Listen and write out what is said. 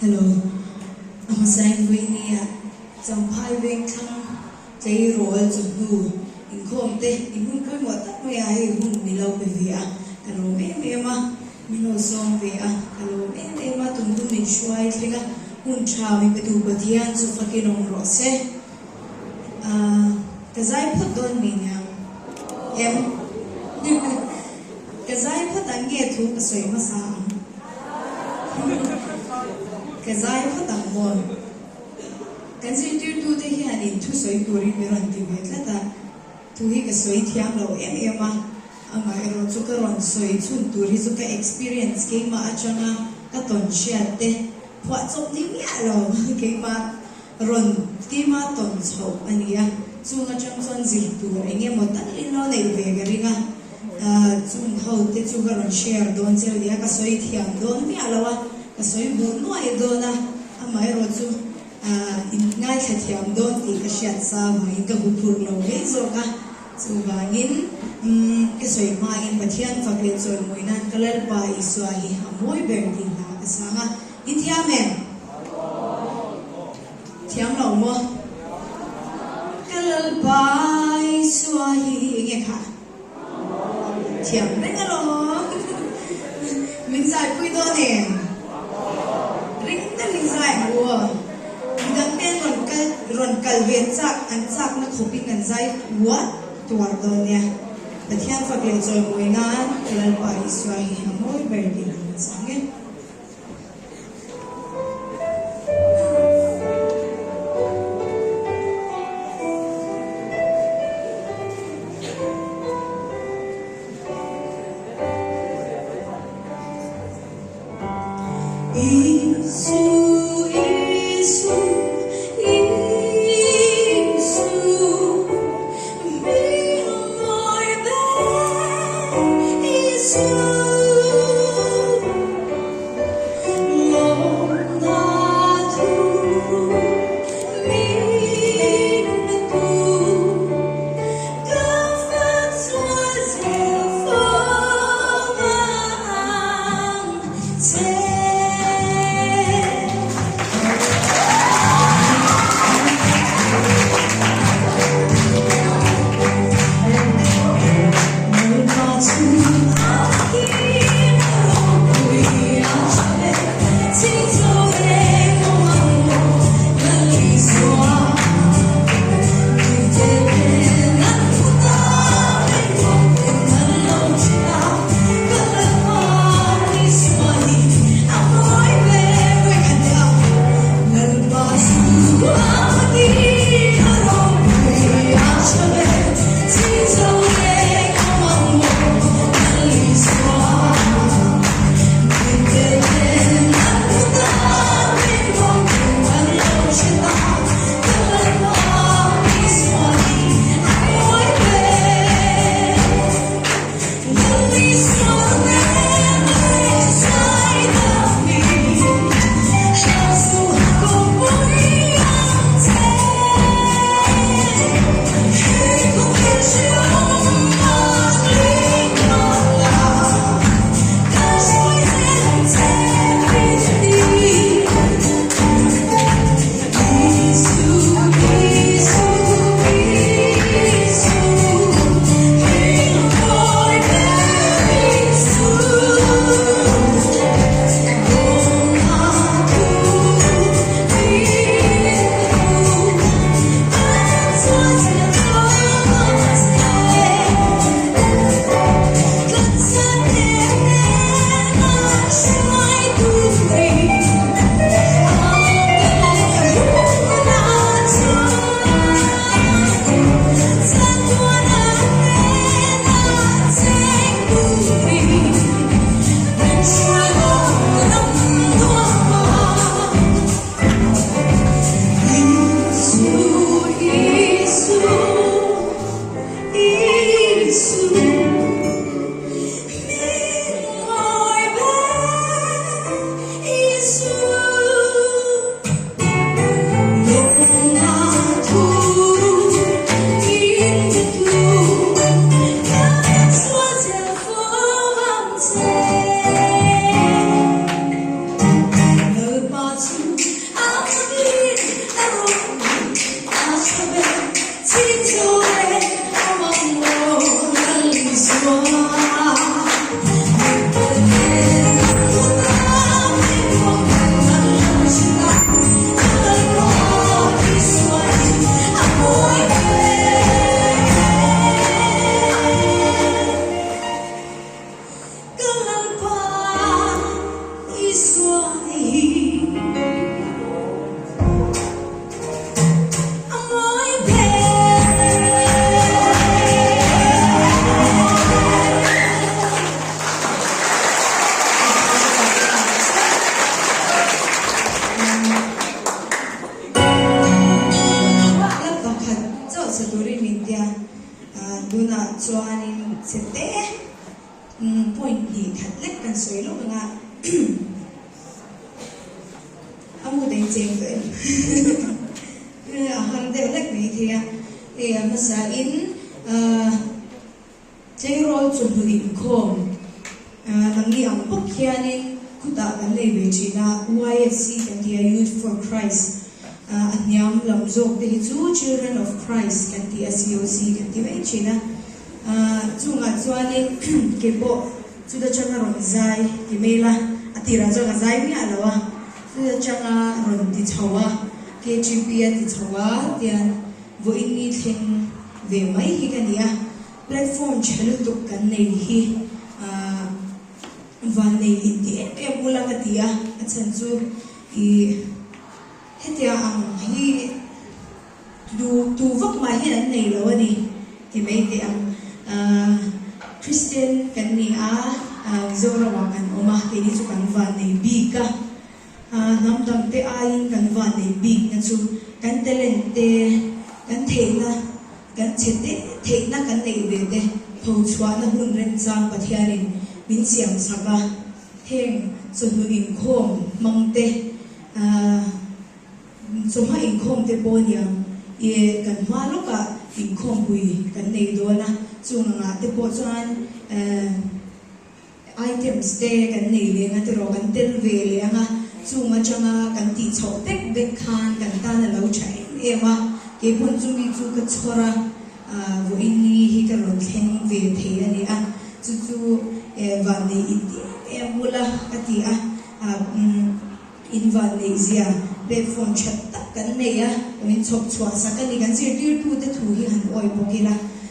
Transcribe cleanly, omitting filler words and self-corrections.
Hello. A hmasain Vawinia Champhai Vengthlang tleirawl chawhnu inkhawm te in hun pawimawh tak mai a hei hun mi lo pe ve a, ka lawm em em a, min lo sawm ve a, ka lawm em em a, tun hun min hruai thleng a, hun tha mi pe tu Pathian chu fakin awm rawh se. Ahh ka zai phawt dawn mi niang em? Ka zai phawt ang nge thu ka sawi hmasa ang? Ka zai phawt ang maw? Kan zirtirtute hianin thu sawi turin mi rawn ti ve tlat a, thu hi ka sawi thiam lo em em a, amaherawh chu ka rawn sawi chhun tur hi chu ka experience keimah atanga ka tawn hriat te phuah chawp ni miah lo keimah Rawn tima tawn chhoh a ni a, chung atang chuan zir tur eng emaw tal in lo neih ve ka ring a, chung ho te chu ka rawn share dawn cheu nia, ka sawi thiam dawn miah lo a, ka sawi buh nuai dawn a, amaherawh chu in ngaithla thiam dawn tih ka hriat sa vangin ka huphurh lo mai zawk a, chuvangin ka sawi hmain Pathian fak leh chawimawi nan ka Lalpa Isua hi a mawi ber tih hna ka sang a, in thiam em? Thiam lo maw? Ka Lalpa Isua hi enge kha? Thiam reng alawm. Min zaipui dawn em? Ring takin zai ang u aw. Midang ten rawn kal rawn kal ve chak an chakna khawpin kan zai uat tuar dawn nia. Pathian fak leh chawimawi nan ka Lalpa Isua hi a mawi ber tih an chang e. Tunah chuanin chhete point hnih khat lek kan sawi lawk ang a, a mut eng cheng tawh em? A har deuh hlek mai thei a, hei a hmasain Tleirawl chawhnu inkhawm nangni ang bawk hianin khutah kan nei ve thin a, YFC kan ti a, Youth for Christ, a hniam lam zawk te hi chu Children of Christ kan ti a, COC kan ti mai thin a. Chungah chuanin keipawh chuta changa rawn zai ti mai la, a tirah chuan ka zai miah lo a, chuta changa rawn ti chho a, KGP a ti chho a tian Vawiin ni thleng ve mai hi ka ni a, platform tha lutuk kan nei hi ahh vannei inti em em ula ka ti a, a chhan chu ih hetia ang hi duh tu vak mah hian an nei lo a ni ti mai teh ang. Ahh Christian kan ni a, ahh Mizoramah kan awm a, keini chu kan vannei bik a. Hnam dangte aiin kan vanneih bikna chu kan talent te, kan theihna, kan chhe te theihna kan neih ve te phochhuahna hun remchang Pathianin min siam chak a. Heng chawhnu inkhawm hmang te, chawhma inkhawm te pawh aniang i kan hma lawkah inkhawmpui kan nei dawn a, chung angah te pawh chuan Items te kan nei leh anga tiraw kan tel ve leh anga chung atanga kan tih chhoh vek vek khan kan tan a lo tha em em a, keipawn chumi chu ka chhawr a, vawiin ni hi ka rawn thleng ve thei a ni a, chu chu vannei inti em em bula ka ti a, In vanneih zia platform that tak kan nei a, min chhawp chhuah sak a ni. Kan zirtirtute thu hi han awih bawk ila.